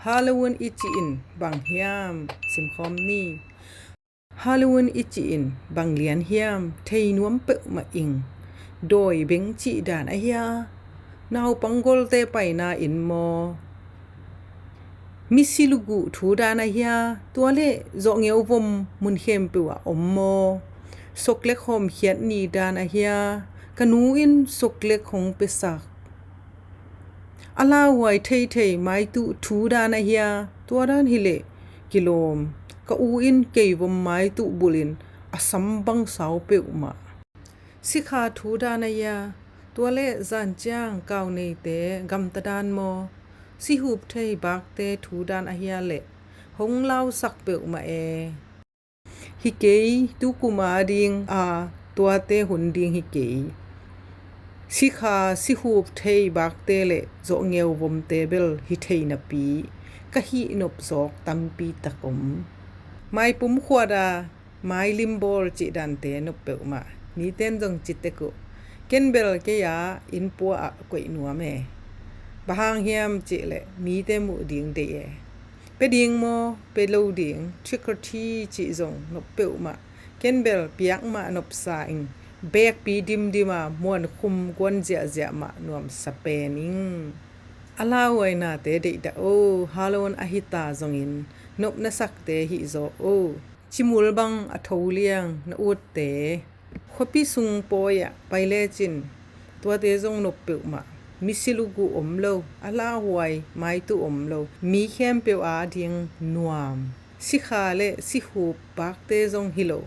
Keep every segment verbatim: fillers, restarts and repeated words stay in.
Halloween i cih in bang hiam? Simkhawm ni. Halloween i cih in bang lian hiam? Thei nuam peuhmah ing. Dawi beng cih dan ahia? Naupang golte paina inn maw? Misi luguh thu dan ahia? Tua le zawhngeu vom mun khempeuh ah om maw? Soklek hawmkhiat ni dan ahia? Ka nu in soklek hong piasak. A lauhuai theithei maituh thu dan ahia? Tua dan hileh kilawm. Ka u in keivom maituh bulhin a sam bang sau peuhmah. Sikha thu dan ahia? Tua le zanciang kauneite gamta dan maw? Sihup thei bakte thu dan ahia leh hong lausak peuhmah e. Hi kei, tukum a ding a tuate hun ding hi kei. Sikha, sihup thei bakte le zawhngeu vomte bel hi thei napi ka hih nop zawk tampi tak om. Maipum khuat a mailim bawl cih dante nop peuhmah. Mite in zong ci tek uh. Ken bel kei a inn pua ah koih nuam e. Bang hang hiam cih leh mite muh ding deih e. Pia ding maw, pia lo ding, trick or treat cih zong nop peuhmah. Ken bel piak mah nopsa ing. Bekpi dimdim a muankhum guan ziahziah mah nuamsa pen ing. A lauhuai nate deihdah o. Halloween ahi ta zongin nopna sakte hih zaw o. Cimul bang a tho liang na utte. Khuapi sung pawi ah pai lecin tuate zong nop peuhmah. Misi luguh om lo, a lauhuai maituh om lo, mi khempeuh a ding nuam. Sikha le sihup bakte zong hi lo.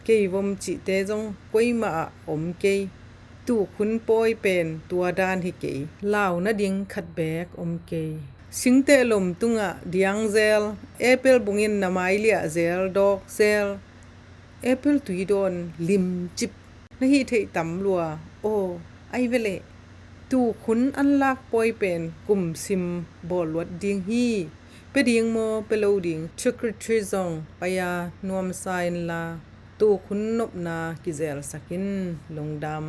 Keivom cihte zong koimah ah om kei. Tukhun pawi pen tua dan hi kei. Lau nading khat beek om kei. Singteh lom tungah diang zel, apple bungin na mai liah zel, dawk zel. Apple tui dawn limcip na hih theih tam lua. Aw, ai veleh. Tukhun anlak pawi pen kum sim bawl luat ding hi. Pia ding maw, pia lo ding, trick or treat zong pai a nuamsa inla tukhun nopna kizelsak in. Lungdam.